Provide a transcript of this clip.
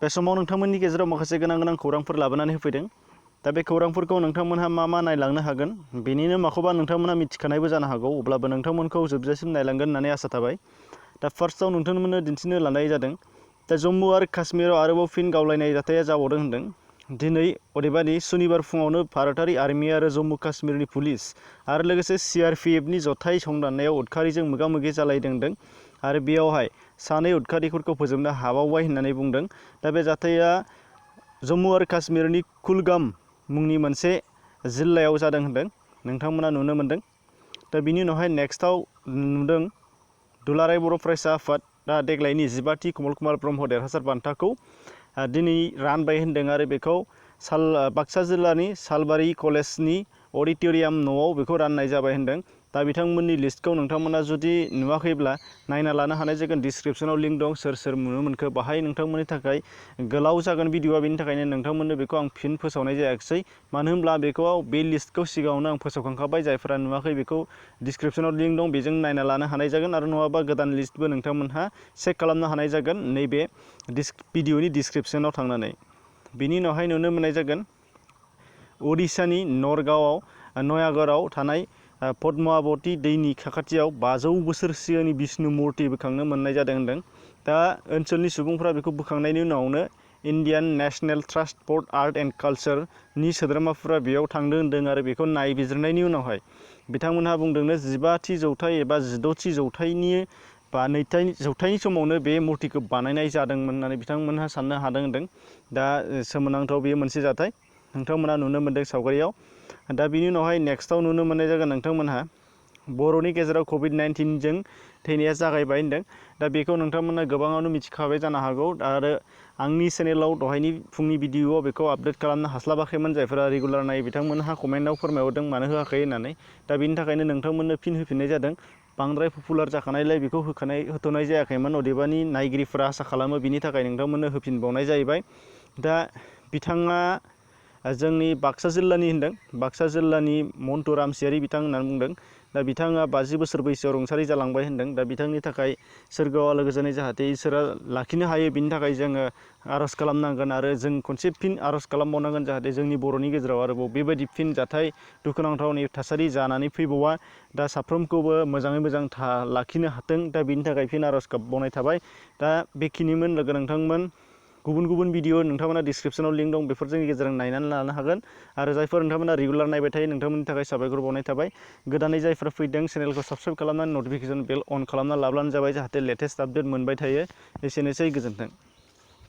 बे समाव नोंथांमोननि गेजेराव माखासे गोनां खौरांफोर लाबोनानै होफैदों। दा बे खौरांफोरखौ नोंथांमोनहा मा नायलांनो हागोन, बेनिनो माखौबा नोंथांमोनहा मिथिखानायबो जानो हागौ, अब्लाबो नोंथांमोनखौ जोबजासिम नायलांगोन होननानै आसा थाबाय। दा फार्स्टआव नोंथांमोननो दिन्थिनो लानाय जादों दा जम्मु आरो काश्मीराव आरोबाव फिन गावलायनाय जाथाया जाबावदों होनदों। दिनै अदेबानि सुनिबार फुङावनो भारतारि आर्मि आरो जम्मु काश्मीरनि पुलिस आरो लोगोसे CRPFनि जथाय संदाननायाव उदखारिजों मोगा-मोगि जालायदों होनदों आरो बेयावहाय सानै उदखारिफोरखौ फोजोबनो हाबावबाय होननानै बुंदों। दा बे जाथाया जम्मु आरो काश्मीरनि कुलगाम मुंनि मोनसे जिल्लायाव जादों होनदों नोंथांमोना नुनो मोनदों। दा बिनि उनावहाय नेक्स्टआव नुदों दुलाराय बर' फरायसा आफाद दा देग्लायनि 15थि कमल कुमार ब्रह्म देरहासार बान्थाखौ दिनै रानबाय होनदों आरो बेखौ बाक्सा जिल्लानि सालबारि कलेजनि अडिट'रियाम न'आव बेखौ राननाय जाबाय होनदों। दा बिथांमोननि लिस्टखौ नोंथांमोना जुदि नुवाखैब्ला नायना लानो हानाय जागोन। डिसक्रिप्सनाव लिंक दं, सोर नुनो मोनखो बाहाय नोंथांमोननि थाखाय गोलाव जागोन भिडिअआ, बेनि थाखायनो नोंथांमोननो बेखौ आं फिन फोसावनाय जायाखिसै। मानो होनब्ला बे लिस्टखौ सिगाङावनो आं फोसावखांखाबाय। जायफोरा नुवाखै बेखौ डिसक्रिप्सनाव लिंक दं, बेजों नायना लानो हानाय जागोन आरो नङाबा गोदान लिस्टबो नोंथांमोनहा चेक खालामनो हानाय जागोन नैबे भिडिअनि डिसक्रिप्सनाव थांनानै। बिनि उनावहाय नुनो मोननाय जागोन ओडिशानि नयागड़आव थानाय पद्मावती दैनि साखाथियाव 500 बोसोर सिगांनि विष्णु मुर्ति बोखांनो मोननाय जादों होनदों। दा ओनसोलनि सुबुंफ्रा बेखौ बोखांनायनि उनावनो Indian national trust four art and कालचारनि सोद्रोमाफोरा बेयाव थांदों होनदों आरो बेखौ नायबिजिरनायनि उनावहाय बिथांमोनहा बुंदोंनो 15थि जौथाइ एबा 16थि जौथाइनि बा 2थि जौथाइनि समावनो बे मुर्तिखौ बानायनाय जादोंमोन होननानै बिथांमोनहा साननो हादों होनदों। दा सोमोनांथाव बेयो मोनसे जाथाय नोंथांमोना नुनो मोनदों सावगारियाव। दा बिनि उनावहाय नेक्स्टआव नुनो मोननाय जागोन नोंथांमोनहा बर'नि गेजेराव COVID-19जों थैनाया जागायबाय होनदों। दा बेखौ नोंथांमोना गोबाङानो मिथिखाबाय जानो हागौ आरो आंनि चेनेलाव दहायनि फुंनि भिडिअआव बेखौ आपडेट खालामनो हास्लाबाखैमोन। जायफोरा रेगुलार नायो बिथांमोनहा कमेन्टआव फोरमायहरदों मानो होआखै होननानै। दा बिनि थाखायनो नोंथांमोननो फिन होफिननाय जादों। बांद्राय पपुलार जाखानायलाय बेखौ होथ'नाय जायाखैमोन, अदेबानि नायगिरिफोरा आसा खालामो, बिनि थाखाय नोंथांमोननो होफिनबावनाय जाहैबाय। दा बिथाङा जोंनि बाक्सा जिल्लानि होनदों, बाक्सा जिल्लानि मन्टु रामसियारि बिथां होननानै बुंदों। दा बिथाङा 50 बोसोर बैसोआव रुंसारि जालांबाय होनदों। दा बिथांनि थाखाय सोरगोआव आलो गोजोनै जाहाथे इसोरा लाखिनो हायो, बिनि थाखाय जोङो आर'ज खालामनांगोन आरो जों खनसे फिन आर'ज खालामबावनांगोन जाहाथे जोंनि बर'नि गेजेराव आरोबाव बेबायदि फिन जाथाय दुखुनांथावनि थासारि जानानै फैबावा। दा साफ्रोमखौबो मोजाङै मोजां लाखिनो हाथों। दा बिनि थाखाय फिन आर'ज गाबबावनाय थाबाय। दा बेखिनिमोन लोगो नोंथांमोन। गुबुन भिडिअ नोंथांमोना डिसक्रिप्सनाव लिंक दं, बेफोरजों गेजेरजों नायनानै लानो हागोन आरो जायफोर नोंथांमोना रेगुलार नायबाय थायो नोंथांमोननि थाखाय साबायखर बावनाय थाबाय। गोदानै जायफोर फैदों चेनेलखौ साबस्क्राइब खालामनानै नटिफिकेसन बेल अन खालामना लाब्लानो जाबाय जाहाथे लेटेस्ट आपडेट मोनबाय थायो। एसेनोसै, गोजोन्थों।